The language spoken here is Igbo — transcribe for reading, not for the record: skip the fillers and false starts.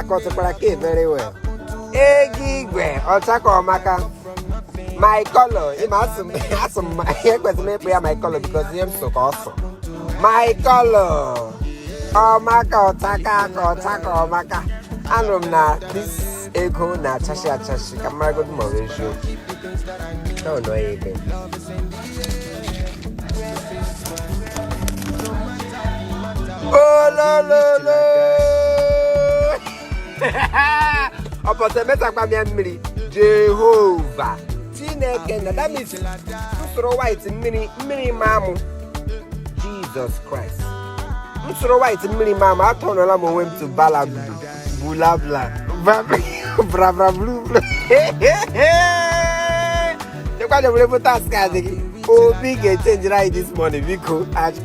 Akọtụkwara k very well. Ego igwe ọcha ka ọmaka. My color, ịma asụ m, asụ m, ekwesịrị m ịkpụ ya my color because ihe m so ka ọ sụ. My color ọmaka, ọchaka ka ọcha ka ọmaka. Anụrụ m na this ego na-achashi achashi, ka maragodu ma ọ bụ eziokwu. Ọ nọ ya ebe. Olololo, ọpọtọ emetakwa m ya mmiri. Jehova Chineke na, that means usoro white mmiri mmiri mamụ. Jesus Christ, usoro white mmiri mamụ. Atọnụla m onwe m to balablu bulabla bra bra blu blu. Chekwa were voters card gị. Obi ga-echenjiri anyị this morning, biko.